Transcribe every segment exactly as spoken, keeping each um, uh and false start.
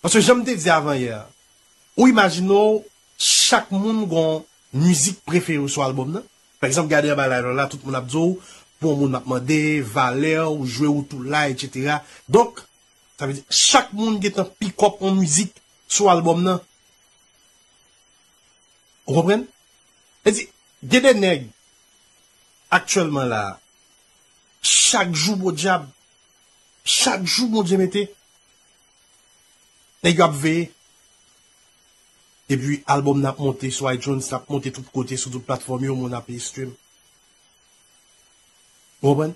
Paske jan m te di avan yè, ou imajine w, chak moun gon mizik prefere w sou albòm nan. Pa egzanp, gade anba live la, tout moun ap di w, pou yon moun m ap mande, valè, ou jwe ou tou la, etsetera. Donk, sa vle di, chak moun gentan pick up yon mizik sou albòm nan. Ou konprann? E di, gen de nèg, aktyèlman la, chak jou, podyab, chak jou Bondye mete, nèg yo ap veye. Epi albòm nan ap monte sou iTunes, l ap monte tout kote, sou tout platfòm yo, moun ap stream. Ou konprann?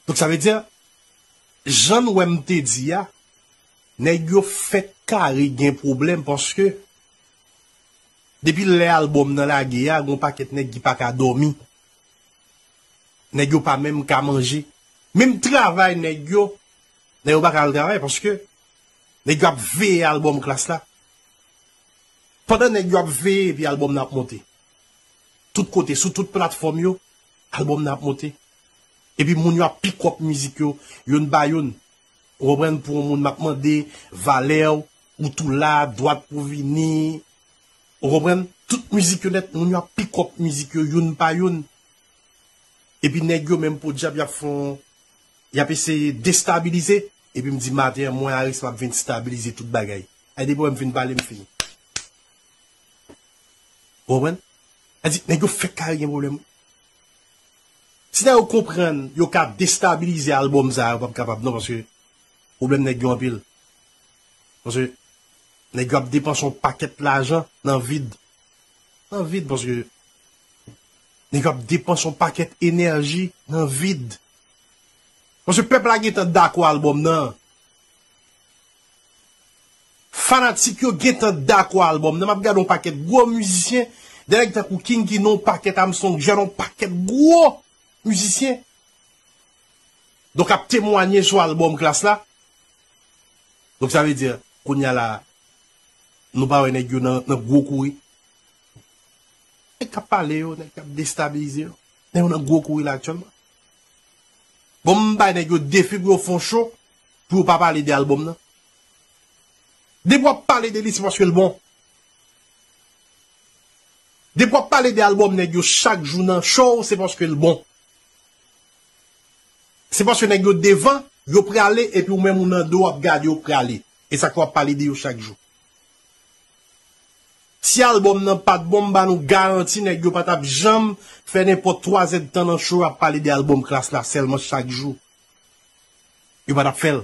Donk, sa vle di, jan nou wè m te di a, nèg yo fèk kare gen pwoblèm paske depi lè albòm nan lage a, gon pakèt nèg ki pa ka dòmi. Nèg yo pa menm ka manje. Menm travay nèg yo, nèg yo pa ka al travay paske nèg yo ap veye albòm Klass la. Pandan nèg yo ap veye epi albòm nan ap monte. Tout kote, sou tout platfòm yo, albòm nan ap monte. Epi moun yo ap pick up mizik yo, youn pa youn. Ou konprann, pou yon moun m ap mande, valè, ou tou la, dwat pou vini. Ou konprann? Tout mizik yo nèt, moun yo ap pick up mizik yo, youn pa youn. Epi nèg yo menm podyab, y ap fè yon, y ap eseye destabilize. Epi m di maten an, mwen Aris m ap vin stabilize tout bagay. Ay depi wè m fin pale, m fini. Ou konprann? Sa di, nèg yo fèk kare gen pwoblèm. Si nèg yo konprann, yo ka destabilize albòm sa, yo p ap kapab non, paske pwoblèm nèg yo anpil. Paske nèg yo ap depanse yon pakèt lajan nan vid. Nan vid, paske nèg yo ap depanse yon pakèt enèji nan vid. Paske pèp la gentan dakò albòm nan. Fanatik yo gentan dakò albòm nan. M ap gade yon pakèt gwo mizisyen, de nèg tankou King Kino, yon pakèt Armstrong Jeune, yon pakèt gwo mizisyen. Donk ap temwanye sou albòm Klass la. Donk sa vle di, kounye a la, nou pa wè nèg yo nan, nan gwo kouri. Nèg k ap pale yo, nèg k ap destabilize yo. Nèg yo nan gwo kouri la aktyèlman. Bon, m bay nèg yo defi pou yo fè yon cho, pou yo pa pale de albòm nan. Depi w ap pale de li, se paske l bon. Depi w ap pale de albòm nèg yo chak jou nan show, se paske l bon. Se paske nèg yo devan, yo prale, epi ou menm ou nan do, w ap gade yo prale. E sa k fè w ap pale de yo chak jou. Si albòm nan pa t bon, m ba nou garanti, nèg yo pa t ap janm fè nenpòt twa zèdtan nan show, ap pale de albòm Klass la sèlman chak jou. Yo pa t ap fè l.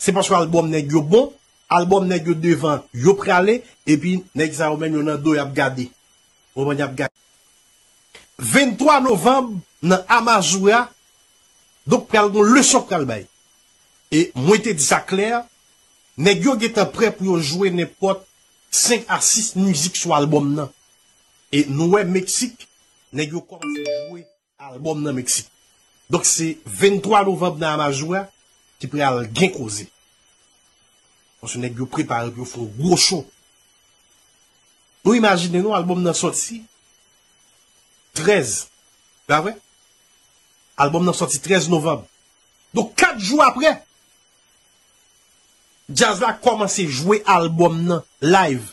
Se paske albòm nèg yo bon, albòm nèg yo devan, yo prale, epi nèg sa yo menm yo nan do, y ap gade. Ou konprann, y ap gade. Venntwa novanm, nan Amazura, donk pral gon leson k pral bay. E mwen te di sa klè, nèg yo gentan prè pou yo jwe nenpòt senk a sis mizik sou albòm nan. E nou wè Meksik, nèg yo kòmanse jwe albòm nan Meksik. Donk se venntwa novanm nan Amazura ki pral gen koze. Paske nèg yo prepare pou yo fè yon gwo cho. Nou imajine nou, albòm nan sòti trèz. Pa vre? Albòm nan sòti trèz novanm. Donk kat jou apre, djaz la kòmanse jwe albòm nan live.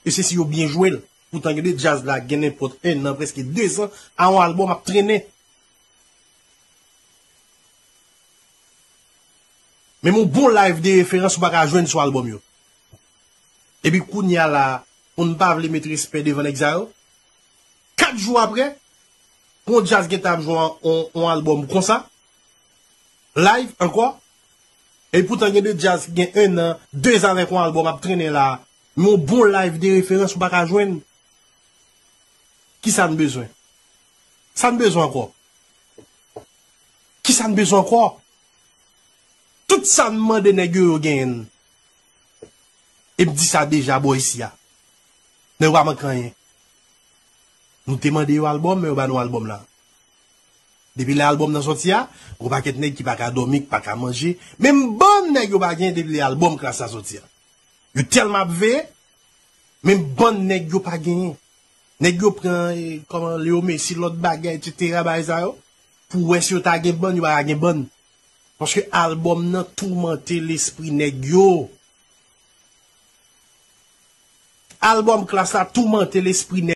E se si yo byen jwe l. Poutan gen de djaz la gen nenpòt en an, prèske de zan, a yon albòm ap trennen. Men yon bon live de referans ou pa ka jwenn sou albòm yo. Epi kounye a la, moun pa vle met respè devan nèg sa yo. Kat jou apre, pou yon djaz gentan ap jwe yon, yon, yon albòm konsa, live ankò. E poutan gen de djaz ki gen en an, de zan avèk yon albòm ap trennen la. Men yon bon live de referans ou pa ka jwenn. Kisa n bezwen? Sa n bezwen ankò? Kisa n bezwen ankò? Tout sa n mande nèg yo, yo genyen l. E m di sa deja bò isi a. Nèg yo pa manke anyen. Nou te mande yo albòm, men yo ba nou albòm la. Depi lè albòm nan sòti a, gon pakèt nèg ki pa ka dòmi, ki pa ka manje. Menm bann nèg yo pa genyen depi lè albòm Klass la sòti a. Yo tèlman ap veye, menm bann nèg yo pa genyen. Nèg yo pran, eh, kòman, Leo Messi, lòt bagay, etsetera, bagay sa yo. Pou wè si yo ta gen bann, yo pa ka gen bann. Paske albòm nan toumante lespri nèg yo. Albòm Klass la toumante lespri nèg